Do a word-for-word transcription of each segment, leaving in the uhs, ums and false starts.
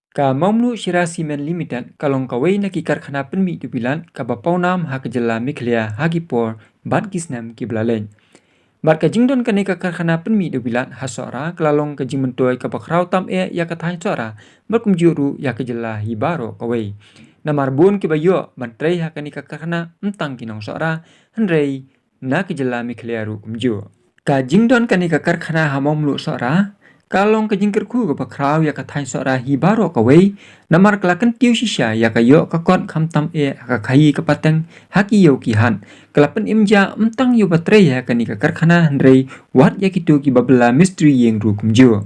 Ka Mawmluh Shira Cement Limited ka long kawei na ki karkhana pynmih dewbilat kaba pawnam ha ka jylla Meghalaya ha ki por bad ki snem kiba la leit. Bad ka jingdon kane ka karkhana pynmih dewbilat ha Sohra ka la long ka jingmyntoi kaba khraw tam eh ïa ka thaiñ Sohra bad kumjuh ruh ïa ka jylla hi baroh kawei. Namar bun kiba ïoh ban trei ha kane ka karkhana ym tang ki nong Sohra hynrei na ka jylla Meghalaya ruh kumjuh. Ka jingdon kane ka karkhana ha Mawmluh Sohra ka long ka jingkyrkhu kaba khraw ïa ka thaiñ Sohra hi baroh kawei, namar ka la kyntiew shisha ïa ka ïoh ka kot khamtam eh ha ka khaïi ka pateng ha ki ïew ki hat. Ka la pynim ja ym tang ïa uba trei ha kane ka karkhana hynrei wat ïa kito kiba bylla mistri ïing ruh kumjuh.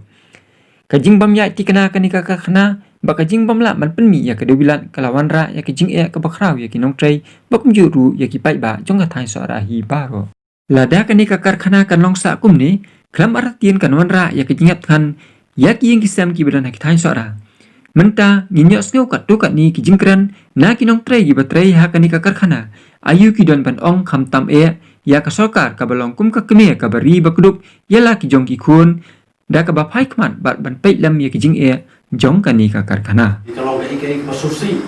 Ka jingbym ïaid thikna kane ka karkhana bad ka jingbym lah ban pynmih ïa ka dewbilat ka la wanrah ïa ka jingeh kaba khraw ïa ki nongtrei bad kumjuh ruh ïa ki paidbah jong ka thaiñ Sohra hi baroh. Lada kane ka karkhana kan long sah kumne, khlem artatien kan wanrah ïa ka jingïap thngan ïa ki ïing ki sem kiba don ha ki thaiñ Sohra. Mynta ngin ïohsngew katto katne ki jingkren na ki nongtrei kiba trei ha kane ka karkhana, aïu ki don ban ong khamtam eh ïa ka sorkar kaba long kum ka kmie kaba ri ba kdup ïa la ki jong ki khun, da kaba phai khmat bad ban peit lem ïa ki jingeh jong kane ka karkhana. Ka long kaei kaei kaba sngewsih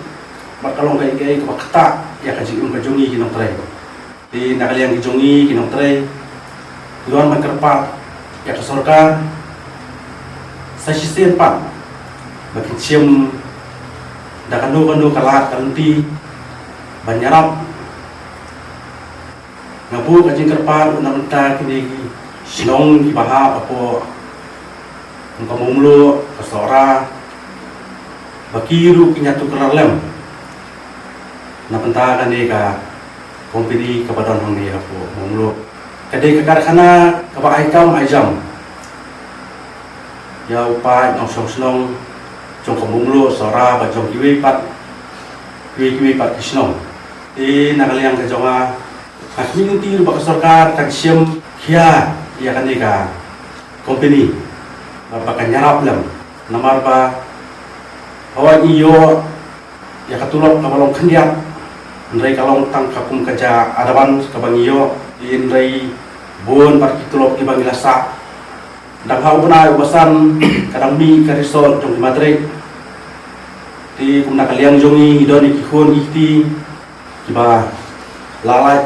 bad ka long kaei kaei kaba ktah ïa ka jingim ka jong ngi ki nongtrei. Te na ka liang ki jong ngi ki nongtrei, ngi wan ban kyrpad ïa ka sorkar sa shisien pat ba kin shim da kano kano ka lad ka lynti ban ïarap. Nga buh ka jingkyrpad na ka bynta kine ki shnong kiba hap hapoh, kum ka Mawmluh, ka Sohra, ba ki ruh kin ïatuklar lem na ka bynta kane ka company kaba don hangne hapoh Mawmluh. Ka dei ka karkhana kaba ai kam ai jam ïa u paid nongshong shnong jong ka Mawmluh, Sohra bad jong kiwei pat, kiwei kiwei pat ki shnong. Te na ka liang ka jong nga, nga khmih lynti ruh ba ka sorkar kan shim khia ïa kane ka company bad ba kan ïarap lem. Namar ba haba ngi ïoh ïa ka tulop kaba long khyndiat, hynrei ka long tang ka kum ka ja advance kaba ngi ïoh, hynrei bun bad ki tulop kiba ngi la sah. Dang ha u bnai uba san ka dang mih ka result jong ki matric. Te kumta ka liang jong ngi, ngi don ïa ki khun ki kti kiba la lait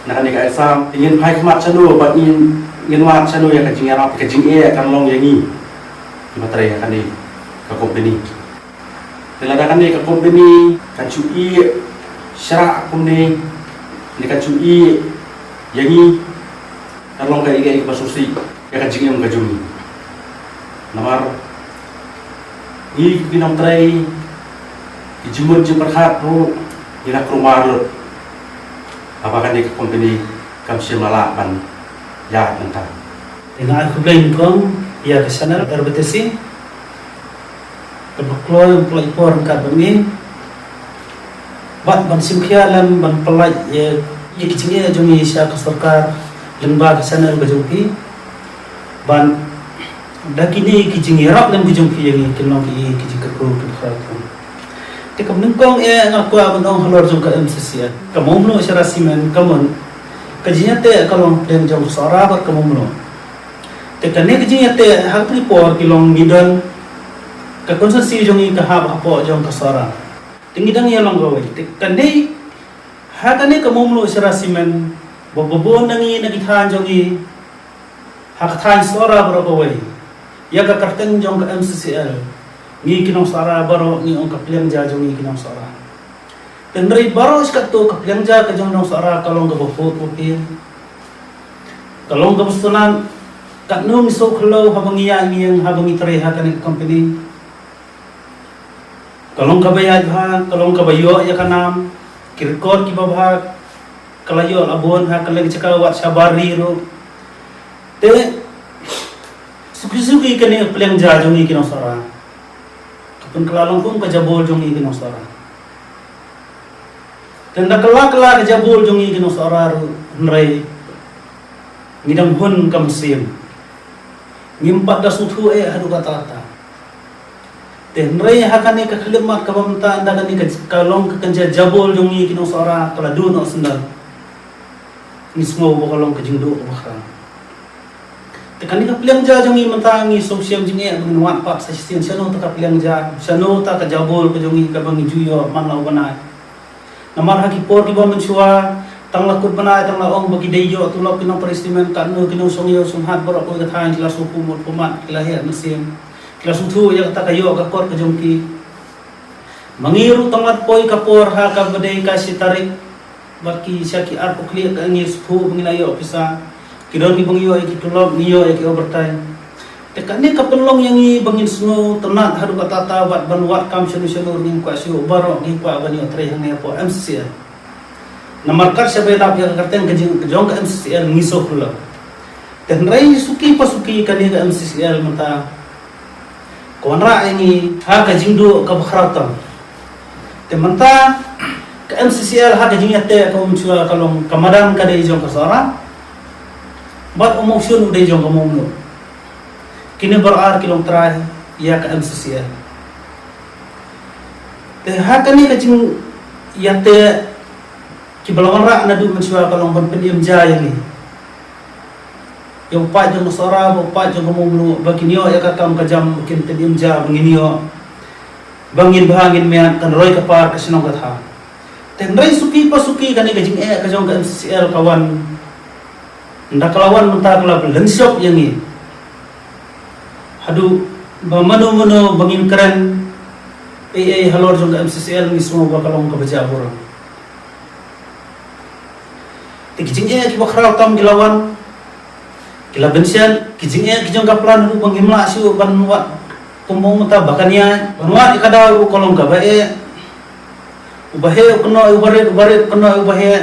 na kane ka exam. Te ngin phai khmat shano bad ngin, ngin wad shano ïa ka jingïarap, ka jingeh kan long ïa ngi kiba trei ha kane ka company. Te lada kane ka company kan shu ïeh shrah kumne, ne kan shu ïeh ïa ngi, kan long kaei kaei kaba sngewsih ïa ka jingim ka jong ngi. Namar ngi ki nongtrei, ki jingmut jingpyrkhat ruh ngi la kulmar lut haba kane ka company kam shym la lah ban ïaid mynta. Te nga ai khublei nyngkong ïa ka channel R B T C kaba kloi ban pynlait por ryngkat bad ngi bad ban shim khia lem ban pynlait ïa, ïa ki jingeh jong ngi sha ka sorkar lyngba ka channel ka jong phi. Ban da kine ki jingïarap lem ki jong phi ïa ngi kin long ki, ki jingkyrkhu kiba khraw tam. Te kaba nyngkong eh nga kwah ban ong halor jong ka M C C L, ka Mawmluh Shira Cement, ka mon ka jingïateh ka long pdeng jong ka Sohra bad ka Mawmluh. Te kane ka jingïateh ha kine ki por ki long ngi don ka constituency jong ngi ka hap hapoh jong ka Sohra. Te ngi dang ïa long kawei. Te kane, ha kane ka Mawmluh Shira Cement, ba, ba bun na ngi na ki thaiñ jong ngi ha ka thaiñ Sohra baroh kawei, ïa ka kyrteng jong ka M C C L, ngi ki nong Sohra baroh ngi ong ka pliang ja jong ngi ki nong Sohra. Te hynrei baroh shi katto ka pliang ja ka jong nong Sohra ka long kaba khuid ba pher, ka long kaba sngewtynnat. Katno ngi sngewkhyllo haba ngi ïaid ngi ïeng, haba ngi trei ha kane ka company. Ka long kaba ïaid bha, ka long kaba ïoh ïa ka nam, ki record kiba bha ka la ïoh la bun ha ka lynti ka wat shabar ri ruh. Te suki suki kane ka pliang ja jong ngi ki nong Sohra ka pynkylla long kum ka jabul jong ngi ki nong Sohra. Te ynda kylla kylla ka jabul jong ngi ki nong Sohra ruh, hynrei ngi dang hun ka mynsiem, ngim pat da sngewthuh eh haduh katta katta. Te hynrei ha kane ka khyllipmat kaba mynta, ynda kane ka, ka long ka kynja jabul jong ngi ki nong Sohra ka la duh noh sendal. Ngi sngew ba ka long ka jingduh kaba khraw. Te kane ka pliang ja jong ngi mynta ngi sngewsih jingeh ba ngin wad pat sa shisien shano ta ka pliang ja, shano ta ka jabul ka jong ngi kaba ngi ju ïoh man la u bnai. Namar ha ki por kiba mynshuwa, tang la kut bnai, tang la ong ba ki dei ïoh tulop ki nongtrei cement, katno ki nongshong ïew shong hat baroh kawei ka thaiñ ki la sngewkhum mut pynmat, ki la heh mynsiem, ki la sngewthuh ïa kata ka ïoh ka kot ka jong ki. Ma ngi ruh tang la poi ka por ha kaba dei ka shi tarik, bad ki sha ki arphew khlieh ka ngi sngewthuh ba ngi la ïoh pisa. Ki don kiba ngi ïoh ïa ki tulop, ngi ïoh ïa ki overtime. Te kane ka pynlong ïa ngi ba ngin sngew tynnat haduh katta katta bad ban wad kam shano shano ruh ngim kwah shuh, baroh ngi kwah ban ïoh trei hangne hapoh M C C L. Namar kat shaba ïadap ïa ka kyrteng ka jing, ka jong ka M C C L ngi sngewkhuslai. Te hynrei suki pa suki kane ka M C C L mynta ka wanrah ïa ngi ha ka jingduh kaba khraw tam. Te mynta ka M C C L ha ka jingïateh kaba mynshuwa ka long ka madan ka dei jong ka Sohra bad u Mawshun u dei jong ka Mawmluh. Kine baroh ar ki long trai ïa ka M C C L. Te ha kane ka jingïateh kiba la wanrah naduh mynshuwa ka long ban pynim ja ïa ngi, ïa u paid jong ka Sohra bad u paid jong ka Mawmluh ba kin ïoh ïa ka kam ka jam, ba kin pynim ja ba ngin ïoh, ba ngin bha ngin miat, kan roi ka par ka shnong ka thaw. Te hynrei suki pa suki kane ka jingeh ka jong ka M C C L ka wan, ynda ka la wan mynta ka la pynlynshop ïa ngi. Haduh ba mano mano ba ngin kren ei ei halor jong ka M C C L ngi sngew ba ka long kaba jabur. Te ki jingeh kiba khraw tam ki la wan, ki la bynshet, ki jingeh ki jong ka plan ruh ba ngim lah shuh ban wad, kumba mynta ba kan ïaid, ban wad ïa ka daw ruh ka long kaba eh. Uba heh u kynnoh ïa uba rit, uba rit u kynnoh ïa uba heh.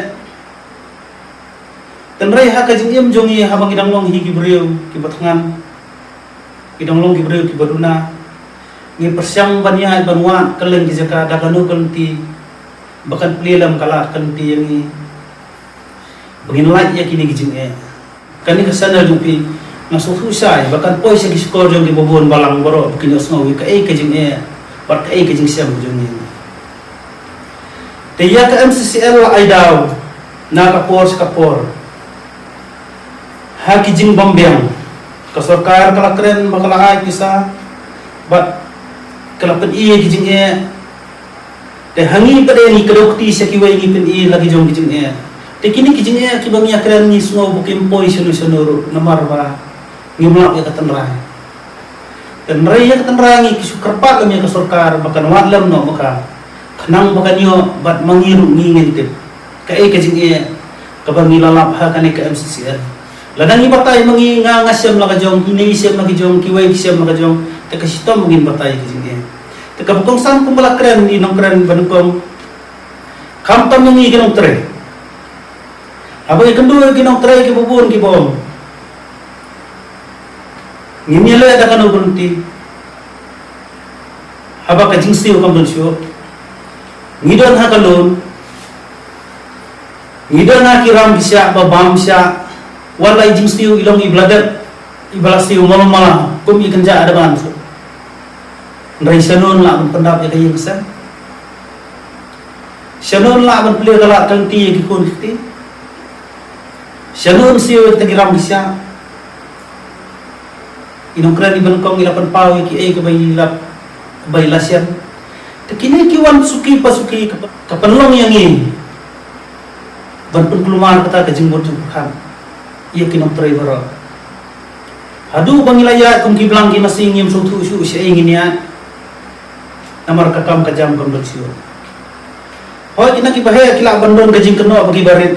Te hynrei ha ka jingim jong ngi haba ngi dang long hi ki briew kiba thngan, ngi dang long ki briew kiba duna, ngi pyrshang ban ïaid ban wad kylleng ki jaka da kano ka lynti ba kan plie lem ka lad ka lynti ïa ngi ba ngin lait ïa kine ki jingeh. Kane ka channel jong phi, nga sngewthuh shai ba kan poi sha ki shkor jong kiba bun balang baroh ba kin ïohsngew ïa kaei ka jingeh bad kaei ka jingshem ka jong ngi. Te ïa ka M C C L la ai daw na ka por sha ka por ha ki jingbymbiang. Ka sorkar ka la kren ba ka la ai pisa bad ka la pyni ïa ki jingeh. Te ha ngi pat de ngi kdew kti sha kiwei, ngi pyni la ki jong ki jingeh. Te kine ki jingeh kiba ngi ïakren ngi sngew ba kim poi shano shano ruh namar ba ngim lap ïa ka tynrai. Te hynrei ïa ka tynrai ngi ki shu kyrpad lem ïa ka sorkar ba kan wad lem noh ma ka, khnang ba kan ïoh bad ma ngi ruh ngi ngin tip kaei ka jingeh kaba ngi la lap ha kane ka M C C L. Lada ngi batai ma ngi, nga nga shem la ka jong, ine i shem la ka jong, kiwei ki shem la ka jong, te ka shitom ba ngin batai ka jingeh. Te kaba kongsan kumba la kren i nongkren ba nyngkong, khamtam ïa ngi ki nongtrei. Haba ïakynduh ïa ki nongtrei kiba bun kiba ong, ngin ïaleh da kano ka lynti haba ka jingsiew kam don shuh. Ngi don ha ka lum, ngi don ha ki ram ki shah ba bam shah. Wat la i jingsiew i long iba la dep, iba la siew mala mala kum i kynja advance. Hynrei shano yn lah ban pyndap ïa ka ïing ka sem? Shano yn lah ban plie ka lad ka lynti ïa ki khun ki kti? Shano yn siew ïa kita ki ram ki shah? I nongkren iba nyngkong i la pynpaw ïa kiei kiba i la, ba i la shem. Te kine ki wan suki pa suki ka, ka pynlong ïa ngi ban pynkulmar kata ka jingmut jingpyrkhat ïa ki nongtrei baroh. Haduh ba ngi la ïaid kum ki blang ki masi ngim sngewthuh shuh shaei ngin ïaid. Namar ka kam ka jam kam don shuh. Hooid, kine kiba heh ki lah ban don ka jingkynnoh bad kiba rit.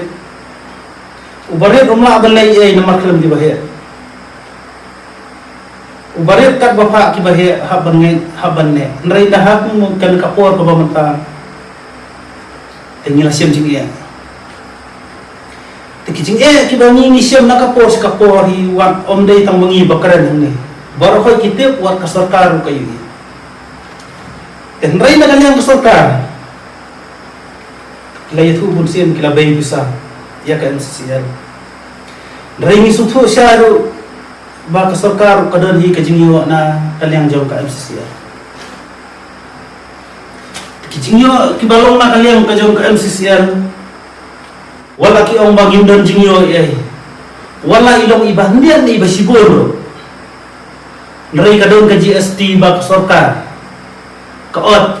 Uba rit um lah ban leh ei ei namar khlem kiba heh. Uba rit katba phah kiba heh hap ban ngeit, hap ban neh. Hynrei ynda ha kum kane ka por kaba mynta, te ngi la shem jingeh. Te ki jingeh kiba ngi ngi shem na ka por sha ka por hi, wat ym dei tang ma ngi ba kren hangne. Baroh hooid ki tip, wat ka sorkar ruh ka ïohi. Te hynrei na ka liang ka sorkar, ki la ïathuh bunsien, ki la bei pisa ïa ka M C C L. Hynrei ngi sngewthuh shai ruh ba ka sorkar ruh ka don hi ka jingïoh na ka liang jong ka M C C L. Ki jingïoh kiba long na ka liang ka jong ka M C C L, Wat la ki ong ba ngim don jingïoh ei ei. Wat la i long iba hyndiat ne iba shibun ruh. Hynrei ka don ka G S T ba ka sorkar ka ot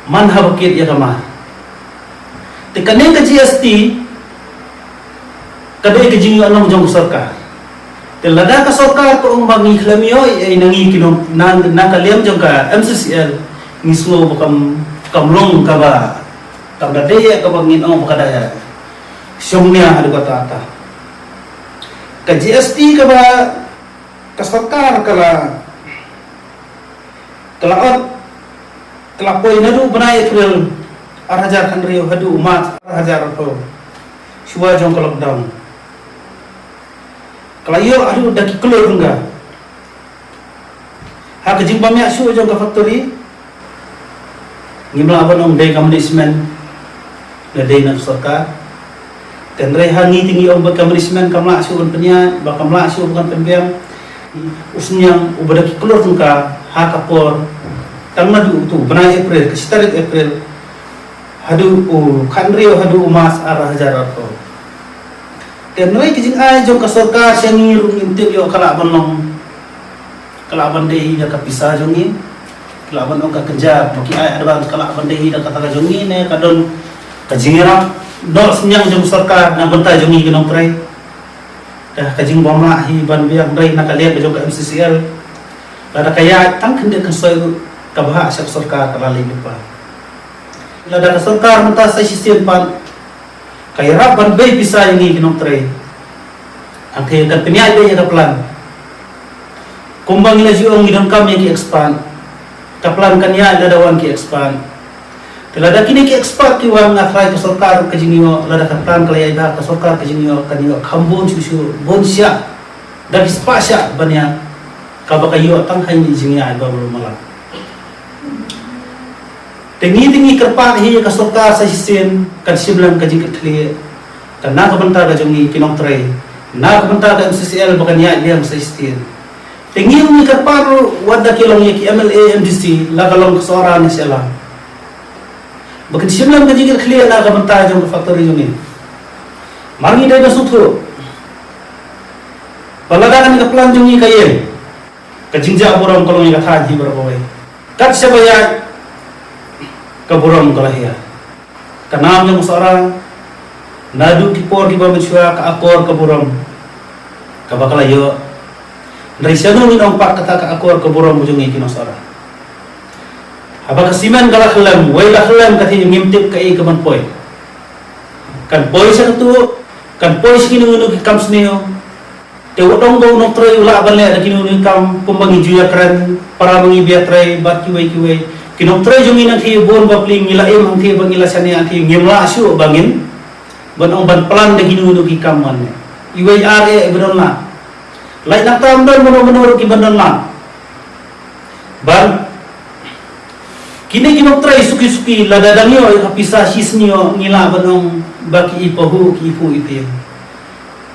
man haba kit ïa ka mar. Te kane ka G S T ka dei ka jingïohnong jong ka sorkar. Te lada ka sorkar ka ong ba ngi khlem ïoh ei ei na ngi ki nong, na, na ka liang jong ka M C C L, ngi sngew ba kam, kam long kaba, kam da dei ïa kaba ngin ong ba ka da ïa shong nia haduh katta katta. Ka G S T kaba ka sorkar ka la, ka la ot, ka la poi naduh bnai April ar hajar khathynriew haduh March ar hajar arphew, shuwa jong ka lockdown. Ka la ïoh haduh da ki klur tyngka. Ha ka jingbym ïa shuh jong ka factory, ngim lah ban ong dei ka management ne dei na ka sorkar. Te hynrei ha ngi te ngi ong ba ka management kam lah shuh ban pynïaid, ba kam lah shuh ban pynbiang. U synñiang uba da ki klur tyngka ha ka por tang naduh utu bnai April, ka shi tarik April haduh u khathynriew haduh u March ar hajar arphew. Te hynrei ka jingai jong ka sorkar sha ngi ruh ngim tip ïoh ka lah ban long, ka lah ban dei hi da ka pisa jong ngi, ka lah ban ong ka kynja ba ki ai advance, ka lah ban dei hi da kata ka jong ngi ne ka don ka jingïarap noh synñiang jong ka sorkar na bynta jong ngi ki nongtrei. Te ka jingbym lah hi ban biang, hynrei na ka liang ka jong ka M C C L, lada ka ïaid tang khyndiat khyndiat ruh ka bhah sha ka sorkar ka la leit lypa. Lada ka sorkar mynta sa shisien pat ka ïarap ban bei pisa ïa ngi ki nongtrei, hangtei kan pynïaid beit ïa ka plan. Kumba ngi la ju ong, ngi donkam ïa ki expert. Ka plan kan ïaid lada wan ki expert. Te lada kine ki expert ki wan, nga tharai ka sorkar ka jingïoh, lada ka plan ka la ïaid bha, ka sorkar ka jingïoh kan ïoh kham bun shuh shuh, bun shiah, da ki spah shiah ban ïaid, kaba ka ïoh tang ha ine i jingïaid ba malu mala. Te ngi te ngi kyrpad hi ïa ka sorkar sa shisien kan shim lem ka jingkitkhlieh, kan na ka bynta ka jong ngi ki nongtrei, na ka bynta ka M C C L ba kan ïaid biang sa shisien. Te ngi ngi kyrpad ruh wat da ki long ïa ki M L A, M D C, la ka long ka Sohra ne Shella, ba kin shim lem ka jingkitkhlieh na ka bynta jong ka factory jong ngi. Mar ngi dei ban sngewthuh ba lada kane ka plan jong ngi ka ïeng, ka jingjah burom ka long ïa ka thaiñ hi baroh kawei. Kat shaba ïaid ka burom ka la hiar. Ka nam jong ka Sohra, naduh ki por kiba mynshuwa ka akor ka burom kaba ka la ïoh. Hynrei shano ngin ong pat kata ka akor ka burom ka jong ngi ki nong Sohra? Haba ka simen ka la khyllem, wei la khyllem, ka thie ngim tip kaei kaban poi. Kan poi sha katu, kan poi sha kino kino ki kam sniew. Te wat ong ba u nongtrei u lah ban leh da kino kino ki kam, kumba ngi ju ïakren, para ba ngi ba ïatrei bad kiwei kiwei. Ki nongtrei jong ngi nangthie bun bapli ngi la im hangthie ba ngi la shaniah hangthie, ngim lah shuh ba ngin ban ong ban plan da kino kino ki kam ban leh. Iwei ar eh ba don lah. Lait nangta ym don mano mano ruh ki ban don lah. Bad kine ki nongtrei suki suki, lada dang ïoh ïa ka pisa shisien ïoh, ngi lah ban ong ba ki i pahuh, ki i phuh i pyrshah.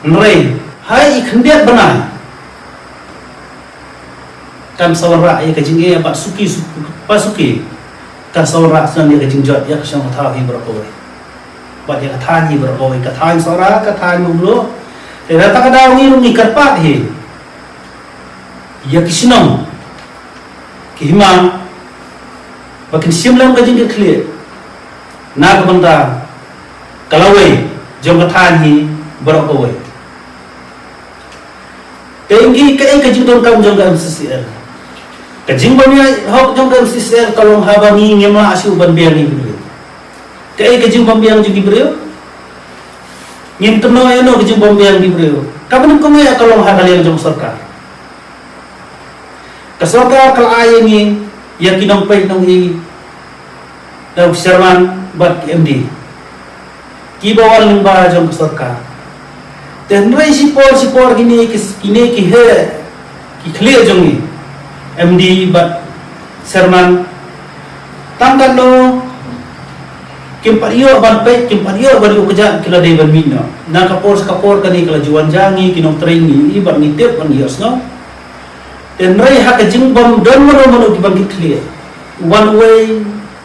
Hynrei ha i khyndiat bnai kan sa wanrah ïa ka jingeh bad suki suki, pa suki kan sa wanrah shuh ïa ka jingjot ïa ka shong ka thaw hi baroh kawei. Bad ïa ka thaiñ hi baroh kawei, ka thaiñ Sohra, ka thaiñ Bumlu. Te da kata ka daw ngi ruh ngi kyrpad hi ïa ki shnong, ki hima, ba kin shim lem ka jingkitkhlieh na ka bynta ka lawei jong ka thaiñ hi baroh kawei. Te ngi kaei ka jingdonkam jong ka M C C L? Ka jingbym ïaid hok jong ka M C C L ka long haba ngi ngim lah shuh ban biang ïa ki briew. Kaei ka jingbym biang jong ki briew? Ngin kynnoh ïa no ka jingbym biang ki briew? Kaba nyngkong ïa ka long ha ka liang jong sorkar. Ka sorkar ka la ai ïa ngi ïa ki nongpeit nong-i, da u chairman bad ki M D, kiba wan lyngba jong ka sorkar. Te hynrei shipor shipor kine ki, kine ki heh ki khlieh jong ngi, M D bad chairman, tang katno kim pat ïoh ban peit, kim pat ïoh ban ïoh kjat, ki la dei ban mih noh. Na ka por sha ka por kane ka la ju wan jia ngi ki nongtrei, ngi i bad ngi tip bad ngi ïohsngew. Te hynrei ha ka jingbym don mano mano ki ban kit khlieh, wan uwei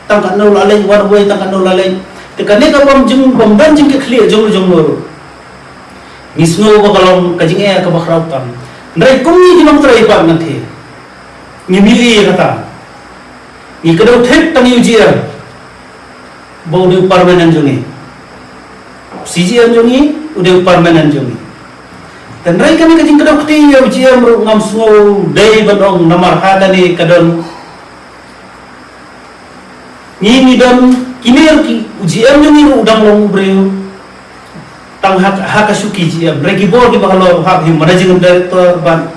tang katno la leit, wan uwei tang katno la leit. Te kane ka bym jing bym don jingkitkhlieh jong u jong u ruh. Ngi sngew ba ka long ka jingeh kaba khraw tam. Hynrei kum ngi ki nongtrei pat ngan the, ngi mih ïa kata. Ngi kdew thik tang ïa u G M ba u dei u permanent jong ngi. U C G M jong ngi u dei u permanent jong ngi. Te hynrei kane ka jingkdew kti ïa u G M ruh ngam sngew dei ban ong namar ha kane ka don ngi ngi don kine ruh ki, u G M jong ngi ruh u dang long u briew tang ha, ha ka shuki G M. Hynrei ki bor kiba halor u hap hi managing director bad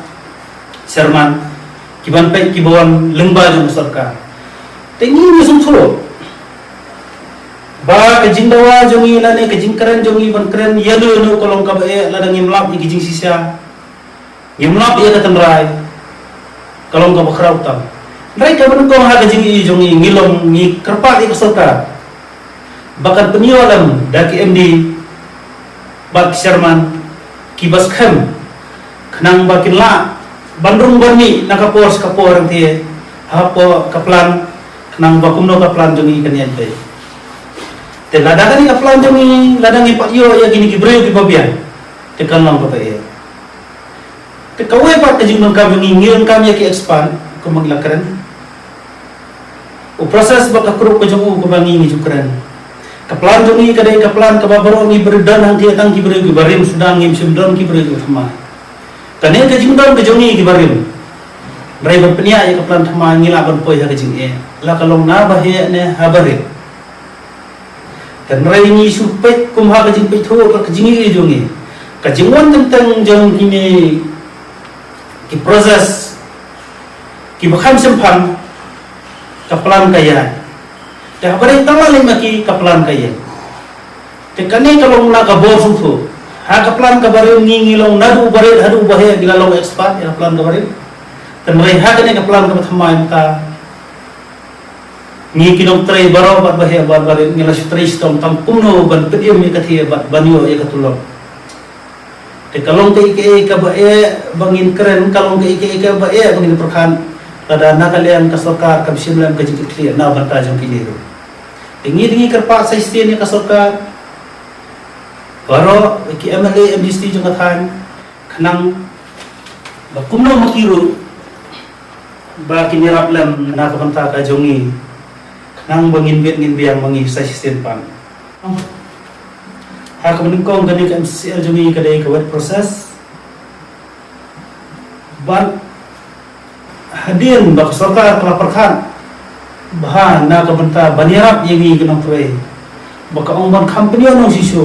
chairman, ki ban peit kiba wan lyngba jong ka sorkar. Te ngi ngi sngewthuh ba ka jingdawa jong ngi lane ka jingkren jong ngi ban kren ïa no ïa no ka long kaba eh lada ngim lap ïa ki jingshisha, ngim lap ïa ka tynrai, ka long kaba khraw tam. Hynrei kaba nyngkong ha ka jingïohi jong ngi, ngi long ngi kyrpad ïa ka sorkar ba kan pynïoh lem da ki M D bad ki chairman kiba skhem khnang ba kin lah ban rung ban mih na ka por sha ka por hangtei hapoh ka plan khnang ba kumno ka plan jong ngi kan ïaid beit. Te lada kane ka plan jong ngi lada ngi pat ïoh ïa kine ki briew kiba biang te kan long kaba eh. Te kawei pat ka jingdonkam jong ngi, ngi donkam ïa ki expert kumba ngi la kren. U process bad ka group ka jong u kumba ngi ngi ju kren. Ka plan jong ngi ka dei ka plan kaba baroh ngi ba don hangtei tang ki briew kiba rim suda ngim shym don ki briew kiba thymmai. Kane ka jingdon ka jong ngi kiba rim. Hynrei ban pynïaid ïa ka plan thymmai ngi lah ban poi ha ka jingeh. La ka long na ba heh ne ha ba rim. Te hynrei ngi shu peit kum ha ka jingpeit thuh ka jingïohi jong ngi. Ka jingwan teng teng jong kine ki process kiba kham shemphang ka plan ka ïaid. Te haba dei tang la leit ma ki ka plan ka ïeng. Te kane ka long na ka bor sngewthuh. Ha ka plan kaba rim ngi ngi long naduh ba rit haduh ba heh ngi la long expert ïa ka plan kaba rim. Te hynrei ha kane ka plan kaba thymmai mynta ngi ki nongtrei baroh bad ba heh bad ba rit ngi la shu trei shitom tang kumno ban pynim ïa ka thie bad ban ïoh ïa ka tulop. Te ka long kaei kaei kaba eh ba ngin kren, ka long kaei kaei kaba eh ba ngin pyrkhat. Lada na ka liang ka sorkar kam shim lem ka jingkitkhlieh na bynta jong kine ruh. Te ngi dei ngi kyrpad sa shisien ïa ka sorkar baroh ki M L A M D C jong ka thaiñ khnang ba kumno ma ki ruh ba kin ïarap lem na ka bynta ka jong ngi khnang ba ngin bit ngin biang ma ngi sa shisien pat. Ha kaba nyngkong kane ka M C C L jong ngi ka dei ka wet process. Bad hadien ba ka sorkar ka la pyrkhat bha na ka bynta ban ïarap ïa ngi ki nongtrei ba ka ong ban kham pynïoh nong shisha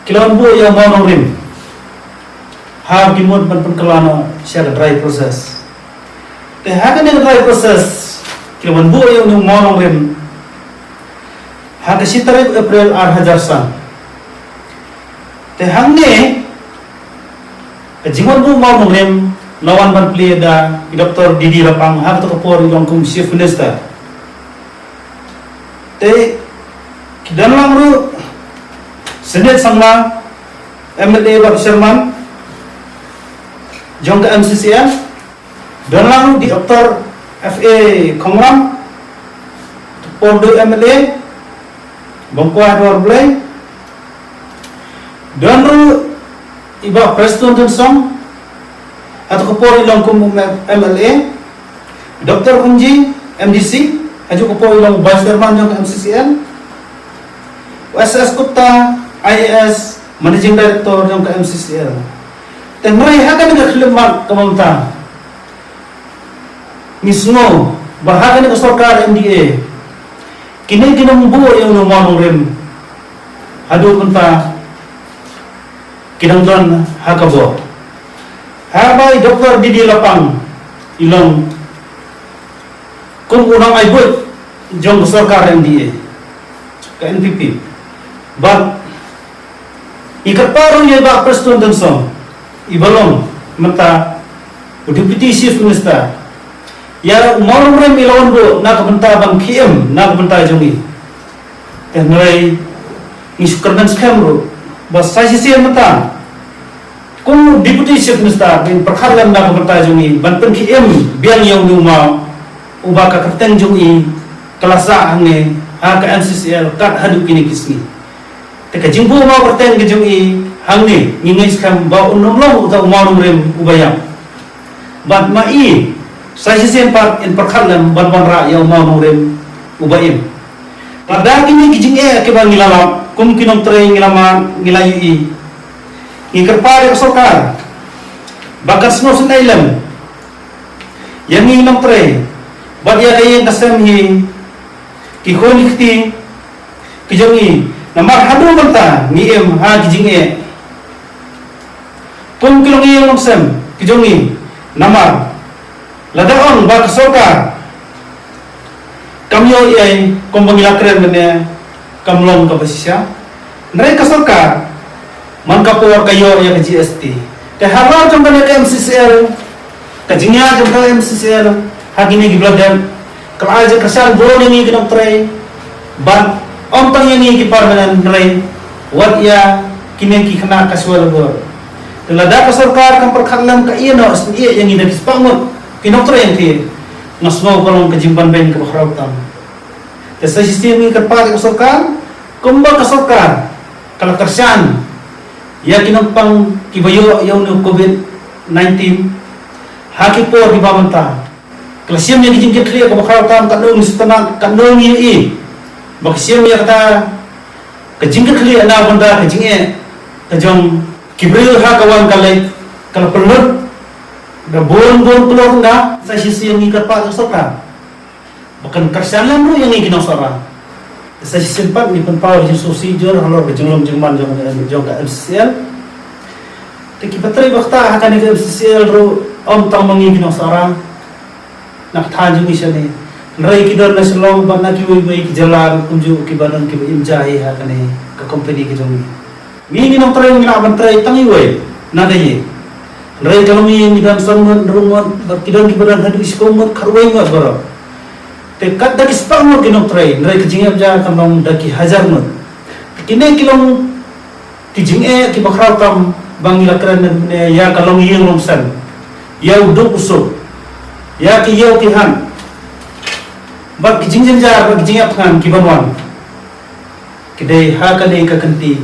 ki la wan buh ïa u mawnongrim. Ha ki mut ban pynkylla noh sha ka dry process. Te ha kane ka dry process ki la wan buh ïa u mawnongrim ha ka shi tarik April ar hajar san. Te hangne ka jingwan buh mawnongrim la wan ban plie da i Doctor D D Lapang ha kato ka por i long kum Chief Minister. Te ki don lang ruh Sniet Sangma, M L A bad Chairman jong ka M C C L, don lang ruh Doctor F A Khongwang, por dei M L A, bang kwah dor Blei, don ruh i Bah Prestone Tynsong, ha kato ka por i long kum M L A, Doctor Kumji, M D C, ha kato ka por i long Vice Chairman jong ka M C C L, S S Gupta, I A S, Managing Director jong ka M C C L. Te hynrei ha kane ka khyllipmat kaba mynta ngi sngew ba ha kane ka sorkar M D A kine ki nongbuh ïa u mawnongrim haduh mynta ki dang don ha ka bor. Haba i Doctor D D Lapang i long kum u nongai buit jong ka sorkar M D A ka N P P. Bad i kyrpad ruh ïa i Bah Prestone Tynsong i ba long mynta u Deputy Chief Minister. Ïa u mawnongrim i la wan buh na ka bynta ban khie em na ka bynta jong ngi. Te hynrei ngi shu kyrmen skhem ruh ba sa shisien mynta kum Deputy Chief Minister ban pyrkhat lem na ka bynta jong ngi ban pynkhie em biang ïa u maw uba ka kyrteng jong i ka la sah hangne ha ka M C C L kat haduh kine ki sngi. Te ka jingbuh maw kyrteng ka jong i hangne ngi ngeit skhem ba un ym long uta u mawnongrim uba ïap. Bad ma i sa shisien pat in pyrkhat lem ban wanrah ïa u mawnongrim uba im. Lada kine ki jingeh kiba ngi la lap kum ki nongtrei ngi la mad ngi la ïohi, ngi kyrpad ïa ka sorkar ba kan sngewsynei lem ïa ngi nongtrei bad ïa ka ïing ka sem hi ki khun ki kti ki jong ngi, namar haduh mynta ngi im ha ki jingeh kum ki longïing longsem ki jong ngi. Namar lada ong ba ka sorkar kam ïoh ei ei kum ba ngi la kren mynne, kam long kaba shisha. Hynrei ka sorkar man ka por ka ïoh ïa ka G S T. Te halor jong kane ka M C C L, ka jingïaid jong ka M C C L ha kine ki bynta ka la ai jingkyrshan bun ïa ngi ki nongtrei. Bad ym tang ïa ngi ki permanent, hynrei wat ïa kine ki khynnah casual labour. Te lada ka sorkar kam pyrkhat lem ka ïeh noh sngewsih ïa ngi da ki spah ngut ki nongtrei ïa ngi, nga sngew ka long ka jingbanbeiñ kaba khraw tam. Te sa shisien ngi kyrpad ïa ka sorkar, kumba ka sorkar ka la kyrshan ïa ki nongpang kiba ïoh ïa une u covid nineteen ha ki por kiba mynta. Ka la shim ïa ki jingkitkhlieh kaba khraw tam, katno ngi sngewtynnat, katno ngi ïohi ba ka shim ïa kata ka jingkitkhlieh na bynta ka jingeh ka jong ki briew ha ka wan ka leit, ka la pynlut da bun bun klur. Nga sa shisien ngi kyrpad ïa ka sorkar ba kan kyrshan lem ruh ïa ngi ki nongshong sara. Sa shisien pat ngi pynpaw ïa ka jingsngewsih jur halor ka jinglong jingman jong, jong ka M C C L. Te kiba trei ba ktah ha kane ka M C C L ruh ym tang ma ngi ki nongshong sara na ka thaiñ jong ngi shane, hynrei ki don na Shillong bad na kiwei kiwei ki jylla ruh kumjuh kiba don kiba im ja hi ha kane ka company ka jong ngi. Ngi, ngi nongtrei ngi lah ban trei tang iwei na ka ïing. Hynrei ka longïing ngi don san ngut, hynriew ngut, bad ki don kiba don haduh shiphew ngut, khatwei ngut baroh. Te katba ki spah ngut ki nongtrei, hynrei ka jingïap ja kan long da ki hajar ngut. Te kine ki long ki jingeh kiba khraw tam ba ngi la kren ne ïa ka longïing longsem, ïa u duk u suk, ïa ki ïew ki hat, bad ki jingjynjar bad ki jingïap thngan kiban wan. Ki dei ha kane ka kynti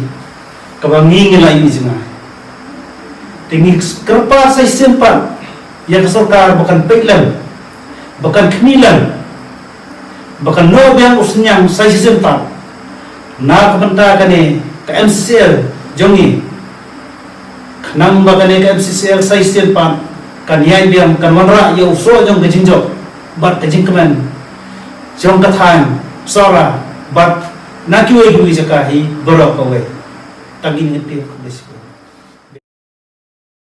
kaba ngi ngi la ïohi jngai. Te ngi kyrpad sa shisien pat ïa ka sorkar ba kan peit lem, ba kan khmih lem, ba kan noh biang u synñiang sa shisien pat na ka bynta kane ka M C C L jong ngi. Khnang ba kane ka M C C L sa shisien pat kan ïaid biang, kan wanrah ïa u soh jong ka jingjop bad ka jingkmen jong ka thaiñ Sohra bad na kiwei kiwei jaka hi baroh kawei. Tang ine, khublei shibun.